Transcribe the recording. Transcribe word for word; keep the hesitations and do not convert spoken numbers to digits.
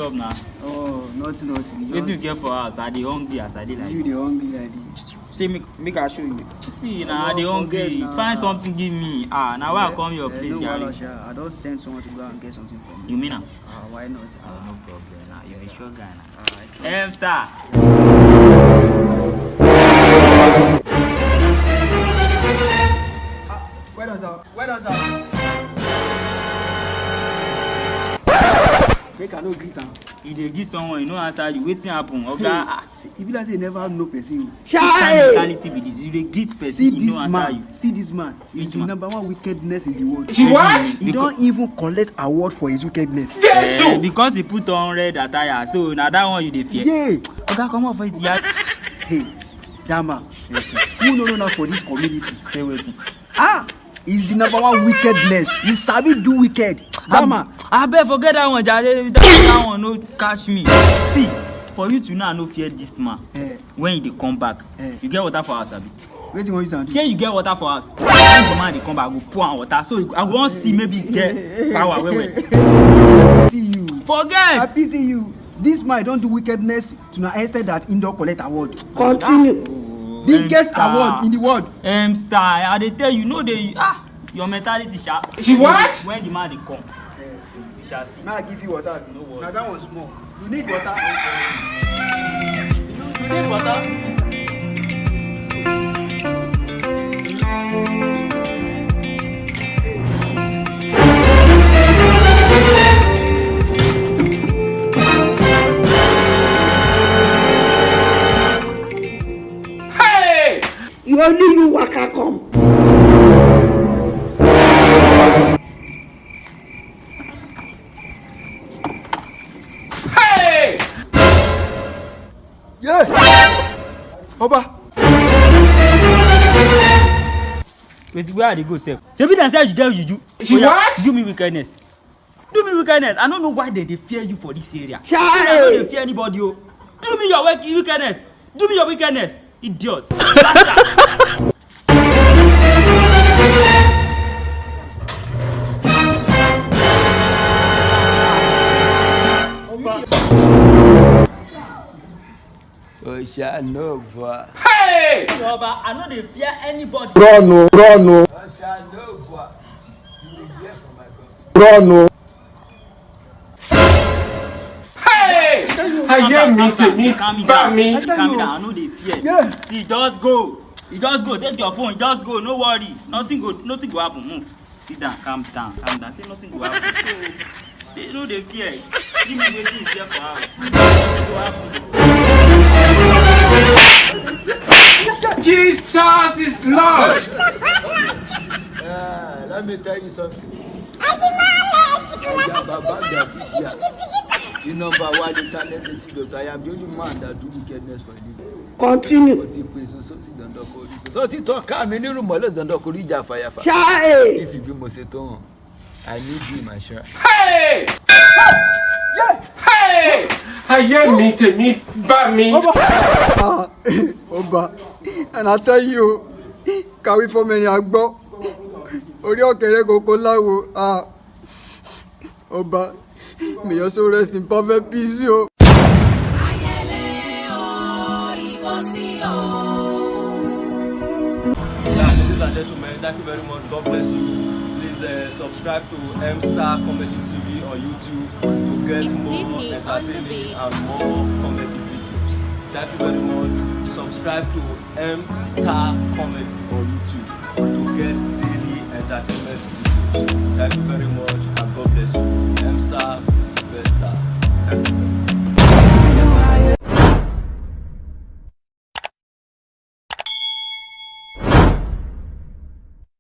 Up na. Oh, nothing, nothing. Wetin you get for house? I dey hungry as I dey like. You dey hungry like this. Say make make I show you. See na, I dey hungry. Find something give me. Ah, na why I come your place, jare. No wahala sha. I don send someone to go and get something for me. You mean am? Ah, why not? Ah, no problem. Na you be sure guy na. M Star. Well done, sir. Well done, sir. Make I no greet am. You dey greet someone, you no answer you. Wetin happen, oga? Ah, see, e be like say you never know person. Which kind mentality be this? You dey greet person, you no answer you. See this man. Is the number one wickedness in the world. She what? He don even collect award for his wickedness. Jesus! Eh, because he put on red attire, so na that one you dey fear. Yeah. Oga, comot for it, yard. Hey, that man. Who no know now for this community? Say wetin? Ah, he's the number one wickedness. He sabi do wicked. That man. Abeg, forget that one, jare. That, that one no catch me. See, for you to know, I no fear this man. Eh. When you dey come back, eh, you get water for house, abi? Wetin you wan use am do? Shey you get water for house? When the man dey come back, I go pour am water. So I go wan see maybe you get power well well. I pity you. Forget. I pity you. This man don do wickedness to na extent that he don collect award. Continue. Biggest award in the world. M Star, I dey tell you, no dey, ah, your mentality sha. She what? When the man dey come. We shall see. May I give you water? No worry. Na that one small. You need water? You need water? Hey! You only you waka come. Hey! Yeah! Oba! Wait, where I dey go sef? Shebi dem say you get juju. She what? Do me wickedness. Do me wickedness. I no know why dem dey fear you for this area. Chai! I no dey fear anybody o. Do me your wick- wickedness. Do me your wickedness. Idiot. Bastard. Oṣanova. Hey! Oba, I no dey fear anybody. Run o, run o. Oṣanova. You dey hear from my God. Run o. Hey! Ayé mi tèmi bá mi. Calm down, I no dey fear. See, just go. You just go, take your phone, just go, no worry. Nothing go, nothing go happen. Move. Sit down, calm down, calm down. Say nothing go happen. So, you no dey fear. Give me wetin you fear for house. Nothing go happen. Jesus is Lord. Ah, let me tell you something. I am Baba the official. The number one, the talented doctor. I am the only man that do wickedness for a living. Continue. Ọtí pé soso ti dandan kó rí soso. Ọtí tọ́ ká mi nírú mọ́lẹ̀ dandan kó rí ìjà fàyàfà. Ṣáà! Ìfì bí mo ṣe tó hàn. I need you in my shrine. Hey! Hey! Ayé mi tèmi bá mi. Oba, ah, Oba, and I tell you, kàwé fọmọ ẹni àgbọ̀, orí ọ̀kẹ́rẹ́ kòkó láwo, ah, Oba, may your soul rest in perfect peace o. Yeah, ladies and gentlemen, thank you very much. God bless you. Please uh, subscribe to M Star Comedy T V on YouTube to get more entertaining and more comedy videos. Thank you very much. Subscribe to M Star Comedy on YouTube to get daily entertainment videos. Thank you very much and God bless you. M Star is the best star. Thank you very much.